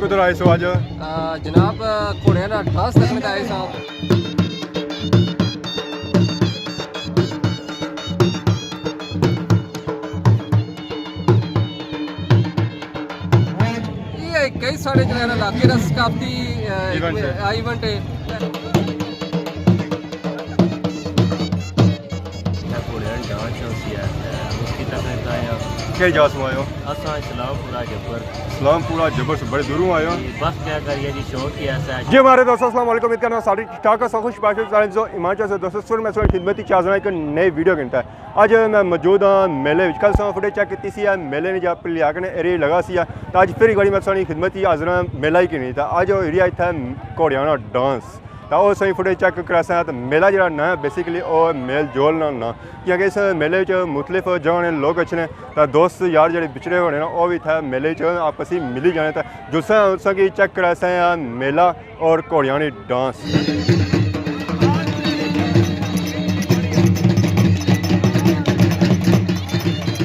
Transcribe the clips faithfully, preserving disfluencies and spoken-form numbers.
کدھر آئے سو اج؟ آ، جناب، گھوڑیاں نا ڈانس تکنے آئے ساں۔ یہ کئی سارے جو ہے نا علاقے دا ثقافتی، آ، ایونٹ ہے۔ آ، ایونٹ ہے۔ اتھا گھوڑے آلی ڈانس ہوسی ہے، تے اس کی تکنے آئے آں۔ کہڑی جا سوں آئے ہو؟ اساں اسلام پورہ جبر۔ اسلام پورہ جبر سے بڑے دوروں آئے ہو؟ جی، بس کیا کریے جی، شوق ہی ایسا ہے۔ جی ہمارے دوستو، السلام علیکم، امید کرنا ساری ٹھیک ٹھاک ہو، سب خوش باش ہو، سارے جو ایمان چاہے دوستو، سر میں ساری خدمت ہی چاہ سنا کہ نئے ویڈیو گھنٹہ ہے۔ اج میں موجود ہاں میلے وچ، کل ساں فوٹیج چیک کیتی سی، میلے نے جا پلیا کنے ایریا لگا سی، تے اج پھر ایک باری میں ساری خدمت ہی حاضر ہاں میلہ ہی کہ نہیں، تے اج ہو رہیا اتھا گھوڑیاں نا ڈانس۔ تے او ساں فوٹیج چیک کراں ساں، تے میلہ جیڑا نا ہے، بیسیکلی او میل جول نا نا، کیونکہ اس میلے وچ مختلف جگہ نے لوگ اچھنے، تے دوست یار جیڑے بچھڑے ہونے نا، او وی اتھے میلے وچ آپس وچ ملی جانے۔ تے جلساں اساں کی چیک کراں ساں میلہ اور گھوڑیاں نی ڈانس۔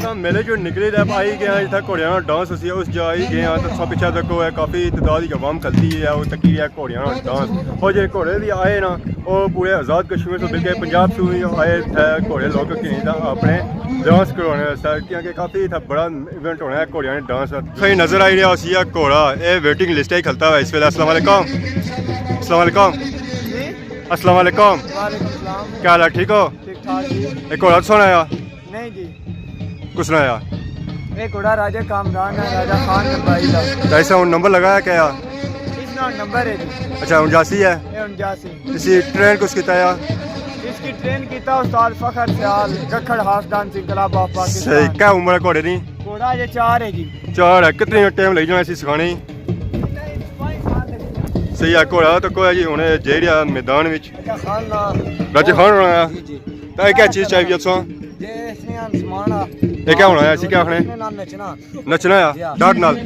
تاں میلے چوں نکلی تے آئی گئے آں جتھا گھوڑیاں نا ڈانس ہوسی، اس جا آئی گئے آں۔ تاں سب پچھے تکو ہے، کافی تعداد وچ عوام کھلتی ہے، او تکی ہے گھوڑیاں نا ڈانس۔ اور جے گھوڑے وی آئے نا، او پورے آزاد کشمیر سوں، بلکہ پنجاب سوں وی آئے تھے گھوڑے لوگ، کہیں تاں اپنے ڈانس کروانے واسطے، کیونکہ کافی اتھا بڑا ایونٹ ہونا ہے گھوڑیاں نے ڈانس دا۔ تساں نظر آئی رہیا ہوسی اے گھوڑا، اے ویٹنگ لسٹ اچ کھلتا ہوا اس ویلے۔ السلام علیکم۔ السلام علیکم۔ جی؟ السلام علیکم۔ وعلیکم السلام۔ کیا حال ہے؟ ٹھیک ہو؟ ٹھیک ٹھاک جی۔ اے گھوڑا تساں آیا؟ نہیں جی۔ کس نے آیا؟ اے گھوڑا راجہ کامران ہے، راجہ خان نبائی دا۔ تے اس نا ہن نمبر لگایا کیا؟ اس نا نمبر ہے جی۔ اچھا، ہن جاسی ہے؟ اے ہن جاسی۔ اسی ٹرین کس کیتا آیا؟ اس کی ٹرین کیتا استاد فخر سیال، گکھڑ ہارس ڈانسنگ کلب آف پاکستان۔ صحیح۔ کیا عمر ہے گھوڑے دی؟ گھوڑا اجے چار ہے جی۔ چار ہے۔ کتنی ٹائم لگی جانا اسی سکھانے؟ صحیح ہے، گھوڑا تکو جی ہن جائی رہیا میدان وچ۔ راجہ خان نا۔ راجہ خان ہونا آیا۔ جی، جی۔ تے اے کیا چیز چاہیے تساں؟ جی، اس نے سامان آ۔ اے کیا ہونا ہے؟ اسی کیا آخنے؟ اس نے نال نچنا۔ نچنا آ، جی ہاں۔ ڈاٹ نال۔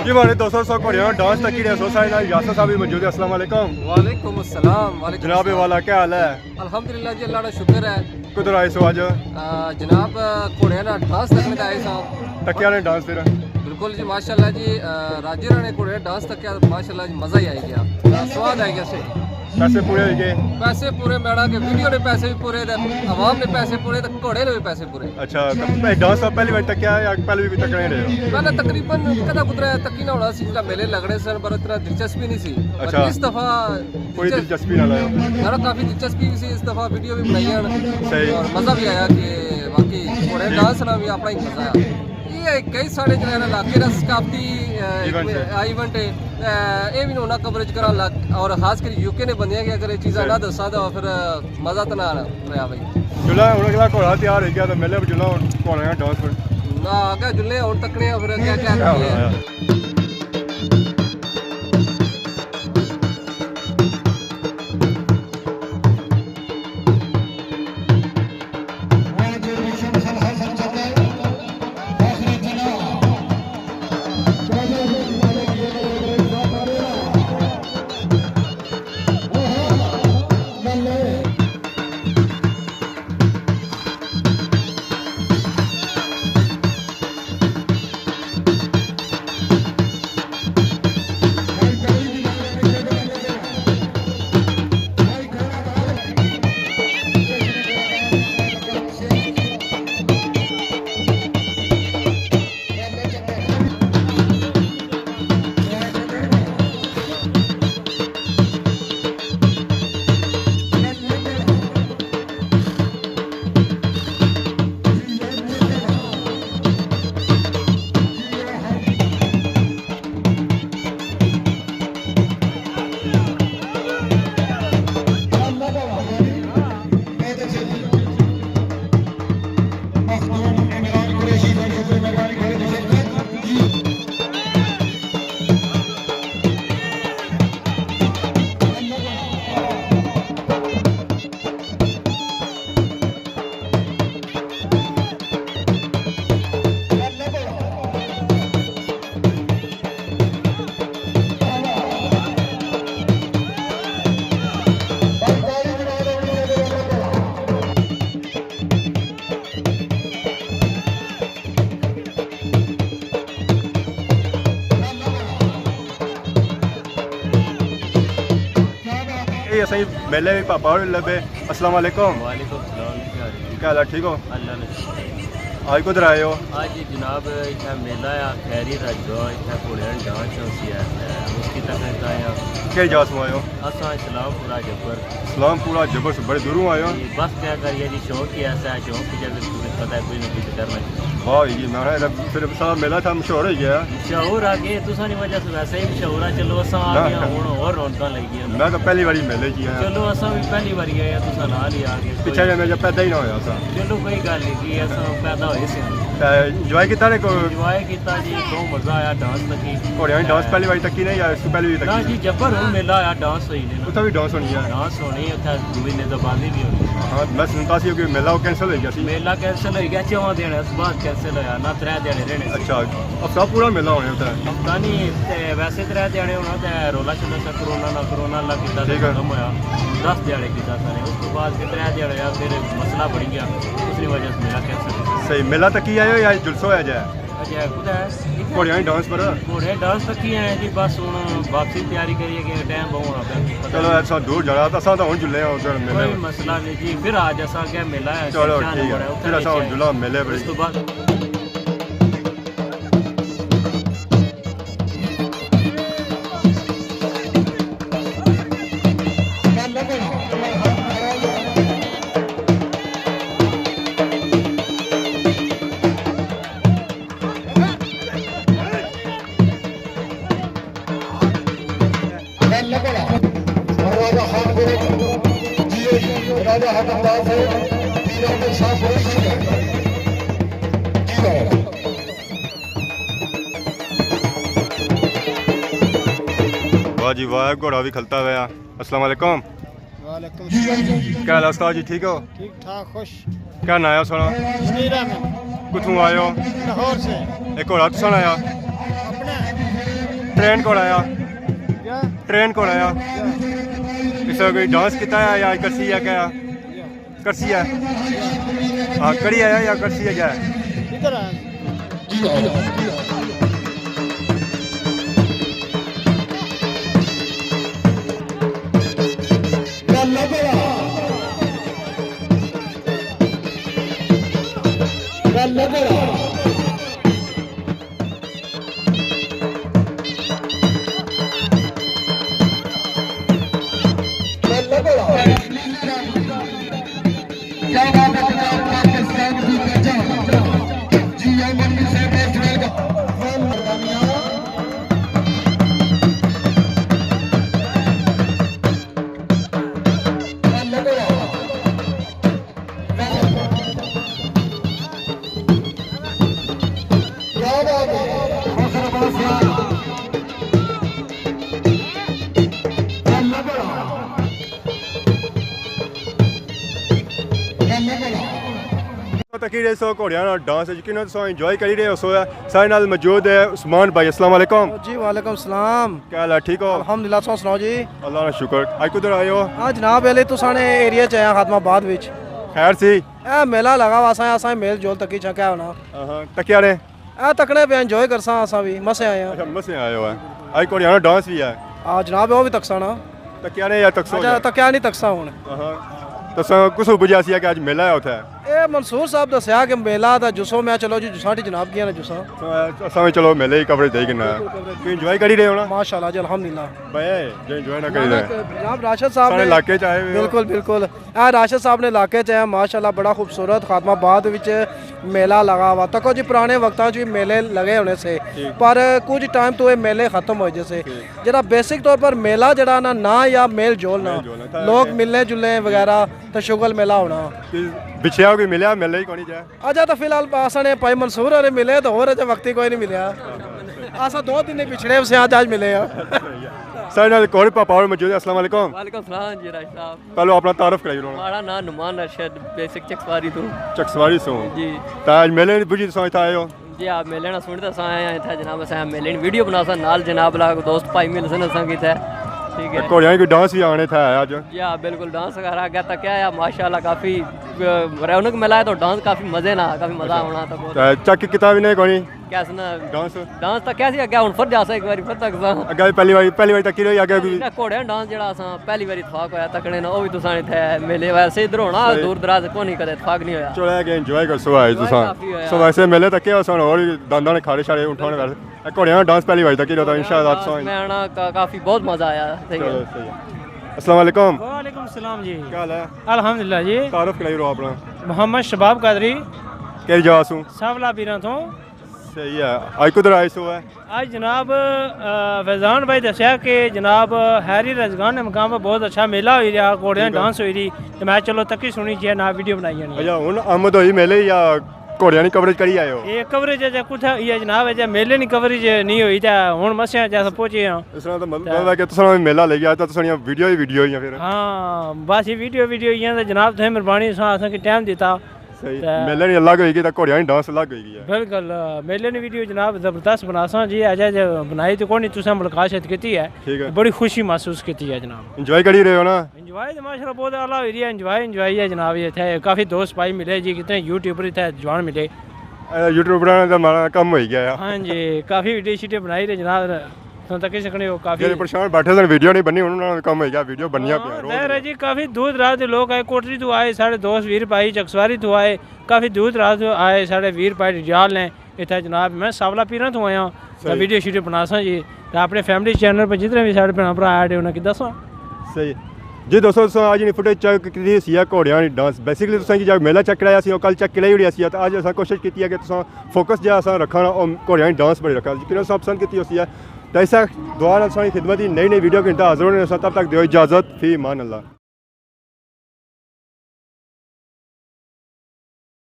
جی ماڑے دوستو، سو گھوڑیاں ڈانس تکی رہے سو، سارے نال یاسر صاحب بھی موجود ہے۔ السلام علیکم۔ وعلیکم السلام۔ وعلیکم جناب السلام۔ والا، کیا حال ہے؟ الحمدللہ جی، اللہ کا شکر ہے۔ کدھر آئے سو اج؟ آ، جناب، گھوڑے نا ڈانس تکنے تے آئے ساں۔ تکیا نے ڈانس پھر؟ بالکل جی، ماشاءاللہ جی، آ، راجے رانے گھوڑے نا ڈانس تکیا، ماشاءاللہ جی، مزہ ہی آئی گیا، آ، سواد آئی گیا سے۔ پیسے پورے ہوئی گئے؟ پیسے پورے، میڑا کے ویڈیو نے پیسے بھی پورے، تے عوام نے پیسے پورے، تے گھوڑے نے بھی پیسے پورے۔ اچھا، تے اے ڈانس آپ پہلی واری تکیا یا پہلے بھی تکنے رہے ہو؟ پہلے تقریباً کدھا کدھرا تکیا نہ ہونا سی، جس طرح میلے لگنے سن، پر اتنا دلچسپی نہیں سی۔ پر اچھا۔ اس دفعہ کوئی دلچسپی نہ لایا۔ یار، کافی دلچسپی بھی سی، اس دفعہ ویڈیو بھی بنائی ہے۔ صحیح۔ اور مزہ بھی آیا کہ واقعی گھوڑے ڈانس نا بھی اپنا ہی مزہ ہے۔ یہ کئی سارے جو ہے نا علاقے دا ثقافتی، آ، ایونٹ ہے۔ آ، ایونٹ ہے۔ آ، یہ بھی انہاں کوریج کرا لگ، اور خاص کر یو کے نے بندیاں کہ اگر یہ چیزاں نہ صحیح۔ دسا تو پھر، آ، مزہ تو نہ آنا رہا بھائی۔ جلا ہن اگلا گھوڑا تیار ہوئی گیا تو میلے پر جلا ہن گھوڑے نا ڈانس پر۔ نہ، اگے جلنے ہن تکنے آں پھر اگے کیا کیا کریے۔ ہویا؟ اے اساں میلے وچ پاپا ہور لبے۔ السلام علیکم۔ وعلیکم السلام جی، کیا حال ہے؟ کیا حال ہے، ٹھیک ہو؟ اللہ نے شکر ہے۔ آج کدھر آئے ہو؟ آج جناب اتھا میلہ آ خیری راجو، اتھا گھوڑے آلی ڈانس ہوسی ہے، تے اس کی تکنے آئے ہاں۔ کہڑی جگہ سوں آئے ہو؟ اساں اسلام پورہ جبر۔ اسلام پورہ جبر سے بڑے دوروں آئے ہو؟ جی، بس کیا کریے جی، شوق ہی ایسا ہے، شوق کی جگہ تمہیں پتہ ہے، کوئی نہ کوئی تو کرنا ہی۔ واہ جی، میں کہا، پھر سارا میلہ تھا مشہور ہو گیا۔ مشہور آ گئے، تساں نی وجہ سے ویسے ہی مشہور آ۔ چلو، اساں آ گئے ہاں، ہن ہور رونقاں لگی گئیاں۔ میں تو پہلی واری میلے چ آیا۔ چلو، اساں بھی پہلی واری آئے ہاں، تساں نال ہی آ گئے۔ پچھے جا میں جب پیدا ہی نہ ہویا سا۔ چلو، کوئی گل نہیں جی، اساں پیدا ہوئے سے۔ تے انجوائے کیتا نے کو؟ انجوائے کیتا جی، بہت مزہ آیا ڈانس تکی۔ گھوڑیاں نی ڈانس پہلی واری تکی نے یا اس تو پہلے بھی تکی؟ نہ جی، جبر ہن میلہ آیا، ڈانس ہوئی نے نا۔ اتھا بھی ڈانس ہونی ہے؟ ڈانس ہونی، اتھا دوئی نیزہ بازی بھی ہونی۔ ہاں، میں سنتا سی کہ میلہ وہ کینسل ہوئی گیا سی۔ میلہ کینسل ہوئی گیا، چواں دن اس بعد کینسل ہویا، نہ ترے دن رہنے سی۔ اچھا، ہفتہ پورا میلہ ہونا اتھا؟ ہفتہ نہیں، تے ویسے ترے دن ہونا، تے رولا شولا سا کرونا نہ کرونا اللہ کیتا تے ٹھیک ہے۔ ختم ہویا، دس دن کیتا سارے۔ اس تو بعد پھر ترے دن ہویا، پھر مسئلہ بڑی گیا، اس وجہ سے میلہ کینسل ہو گیا۔ صحیح، میلہ تکی آئے ہو یا جلسہ ہویا جائے؟ اچھا، کدھر ہے؟ گھوڑیاں نی ڈانس پر؟ گھوڑے ڈانس تکی آئے جی، بس ہن واپسی تیاری کریے کہ ٹائم بہوں ہونا پیا۔ چلو، ایسا دور جانا، اساں تاں ہن جلے آں ادھر میلے۔ کوئی مسئلہ نہیں جی، پھر آج اساں کیا میلہ ہے، چلو، شمشان ٹھیک ہے، بڑا اتھا پھر اساں ہن جلاں میلے پر۔ اس تو بعد راجہ خان گروپ، جی، راجہ حکمدار صاحب، پیران شاہ گروپ۔ جی ہاں۔ واہ جی واہ، گھوڑا بھی کھلتا ہوا۔ السلام علیکم۔ وعلیکم السلام۔ کیا حال ہے استاد جی، ٹھیک ہو؟ ٹھیک ٹھاک، خوش۔ کیا ناں ہے ساڑا؟ منیر احمد۔ کتھوں آئے ہو؟ لاہور سے۔ ایک گھوڑا تساں آیا؟ اپنا ہے۔ ٹرین گھوڑا آیا؟ کیا؟ ٹرین گھوڑا آیا؟ کیا؟ اس طرح کوئی ڈانس کیتا ہے یا کرسی ہے کیا؟ کیا؟ کرسی ہے؟ ہاں، کڑی آیا یا کرسی ہے کیا؟ ادھر آیا۔ کیا بات ہے جناب، پاکستان کی پہچان۔ جی ایم ایم ڈی سے نیشنل کا۔ کیا بات ہے۔ تکی رہے سو گھوڑیاں نال ڈانس، یقیناً تساں انجوائے کری رہے ہو سو۔ سارے نال موجود ہے عثمان بھائی، السلام علیکم۔ جی وعلیکم السلام۔ کیا حال ہے، ٹھیک ہو؟ الحمدللہ، تساں سناؤ جی۔ اللہ کا شکر۔ اج کدھر آئے ہو؟ ہاں جناب، ایلے تو سانے ایریا چ آیا خادم آباد وچ۔ خیر سی؟ اے میلہ لگا وا سا، اساں میل جول تکی چھا کیا ہونا۔ ہاں، تکیا نے؟ اے تکنے پہ انجوائے کرساں، اساں بھی مسے آئے ہاں۔ اچھا، مسے آئے ہو۔ اج گھوڑیاں نا ڈانس بھی ہے؟ ہاں جناب، وہ بھی تکساں نا۔ تکیا نے یا تکسو اچھا، جا؟ تکیا نہیں، تکساں ہن۔ ہاں۔ تساں کسوں بجیا سی کہ اج میلہ ہے اتھے؟ اے منصور صاحب دسیا کہ میلہ دا جسو، میں چلو جی جساں ٹی جناب کیا نا جساں۔ اساں، اساں بھی چلو میلے ہی کوریج دے کنا۔ کوئی انجوائے کری رہے ہو نا؟ ماشاءاللہ جی، الحمدلہ۔ بھائی، جو انجوائے نہ کری رہے۔ جناب راشد صاحب سارے نے علاقے چ آئے ہوئے ہو۔ بالکل، بالکل۔ اے راشد صاحب نے علاقے چ ہے، ماشاءاللہ بڑا خوبصورت خادم آباد وچ میلہ لگا ہوا۔ تکو جی پرانے وقتاں چ بھی میلے لگے ہونے سے، ٹھیک۔ پر کچھ ٹائم تو یہ میلے ختم ہو جیسے۔ ٹھیک۔ جڑا بیسک طور پر میلہ جڑا نا، نہ یا میل جول نا، میل جول نا، لوگ ملنے جلنے وغیرہ تو شغل میلہ ہونا۔ بچھڑیا کوئی ملیا میلے ہی کونی جا؟ اجا تو فی الحال اساں نے بھائی منصور ہورے ملے تو ہور اجا وقتی کوئی نہیں ملیا۔ اساں دو دن پچھڑے سے اج، اج ملے ہاں۔ سارے نال ایک اور پاپا ہور موجود ہے۔ السلام علیکم۔ وعلیکم السلام جی راج صاحب۔ پہلو اپنا تعارف کرائی لو۔ ہمارا نام نعمان ارشد، بیسک چکسواری تو۔ چکسواری سو۔ جی۔ تے اج میلے نہیں پوچھی تساں اتھا آئے ہو؟ جی، آپ میلے نا سن تے اساں آئے ہیں اتھا جناب، اساں میلے نی ویڈیو بناساں نال جناب لا دوست بھائی ملسن اساں کیتے۔ ٹھیک ہے۔ تے گھوڑیاں کی ڈانس بھی آنے تھا اج۔ جی ہاں، بالکل ڈانس وغیرہ اگے تک کیا ہے، ماشاءاللہ کافی، ا، رونق میلہ ہے تو ڈانس کافی مزے نا، کافی مزہ اچھا۔ آنا تو بہت۔ تے چیک کیتا بھی نہیں کونی؟ کیس نا ڈانس۔ ڈانس تاں کیسی اگے ہن پھر جاساں، ایک واری پھر تک ساں۔ اگے پہلی واری، پہلی واری تکی رہی، اگے کوئی نہ، گھوڑیاں ڈانس جیڑا اساں پہلی واری اتفاق ہویا تکنے نا، او وی تساں اتھے ملے، ویسے ادھر ہونا، صحیح۔ دور دراز کونی کدے اتفاق نہیں ہویا۔ چلو، اگے انجوائے کرسو آئے انجوائے تساں۔ کافی ہویا۔ سو ویسے ملے تکے اساں ہور دانداں نے کھاڑے شاڑے اٹھانے ویسے۔ اے گھوڑیاں ڈانس پہلی واری تکی رہا، انشاءاللہ تساں۔ میں آنا کا-، کافی بہت مزہ آیا، صحیح ہے۔ چلو، صحیح ہے۔ السلام علیکم۔ وعلیکم السلام جی۔ کیا حال ہے؟ الحمدللہ جی۔ تعارف کرائی رو اپنا۔ محمد شباب قادری۔ کیڑی جگہ سوں؟ ساولا پیراں تھوں۔ صحیح ہے۔ اج کدھر آئے سو ہے؟ اج جناب، آ، فیضان بھائی دسیا کہ جناب ہیری رزگان نے مقام پر بہت اچھا میلہ ہوئی رہیا، گھوڑیاں ڈانس ہوئی رہی، تو میں چلو تکی سنی جی، نہ ویڈیو بنائی جانی ہے۔ اچھا، ہن آمد ہوئی میلے یا گھوڑیاں نی کوریج کری آئے ہو؟ یہ کوریج ہے جے کتھے، یہ جناب ہے جے میلے نی کوریج نہیں ہوئی تے ہن مسیاں جے اساں پہنچے ہاں۔ اس طرح دا مطلب ہے کہ تساں میلہ لگیا تے تساں ویڈیو ہی ویڈیو ہوئی ہیں پھر۔ ہاں، بس یہ ویڈیو ویڈیو ہوئی ہیں تے جناب تساں مہربانی، تساں اساں کی ٹائم دیتا۔ صحیح۔ تے میلے نی الگ ہوئی گئی تے گھوڑیاں نی ڈانس الگ ہوئی گئی ہے۔ بالکل، آ، میلے نی ویڈیو جناب زبردست بناساں جی، اجے جے بنائی تے کوئی نہیں، تساں ملاقات شاید کیتی ہے۔ ٹھیک ہے۔ بڑی خوشی محسوس کیتی ہے جناب۔ انجوائے کری رہے ہو نا؟ انجوائے تے ماشاءاللہ بہت اعلیٰ ہوئی رہی ہے، انجوائے، انجوائے ہے جناب، یہ اتھے کافی دوست بھائی ملے جی، کتنے یوٹیوبر اتھے جوان ملے۔ اے، یوٹیوبراں دا ماڑا کم ہوئی گیا ہے۔ ہاں جی، کافی ویڈیو شیڈیو بنائی رہے جناب۔ تساں تکی سکنے ہو کافی۔ جیڑے پریشان بیٹھے سن، ویڈیو نہیں بنی، انہاں نا کم ہوئی گیا، ویڈیو بنیاں ہاں، پیاں، روز ظاہر ہے بنیاں۔ جی، کافی دور دراز دے لوگ آئے، کوٹلی تو آئے، ساڈے دوست ویر بھائی چکسواری تو آئے، کافی دور دراز تو آئے، ساڈے ویر بھائی ڈڈیال نے، اتھے جناب میں ساولا پیراں تو آیا، تے صحیح۔ ویڈیو شیڈیو بناساں جی، تے اپنے فیملی چینل پر جتنے بھی ساڈے بھرا بھرا ایڈ ہے، انہاں کی دساں۔ صحیح۔ جی دوستو، تساں اج نی فوٹیج چیک کیتی سی ہے گھوڑیاں نی ڈانس۔ بیسیکلی تساں کی جا میلہ چیک کرایا سی، او کل چیک کرائی اڑیا سی، تے اج اساں کوشش کیتی ہے کہ تساں فوکس جا اساں رکھاں نا، او گھوڑیاں نی ڈانس بڑی رکھاں۔ یقیناً تساں پسند کیتی ہوسی ہے۔ تے اسے دعا نال تساں نی خدمت دی نئی نئی ویڈیو گھنٹہ حاضر ہونے ساں، تب تک دیو اجازت، فی امان اللہ۔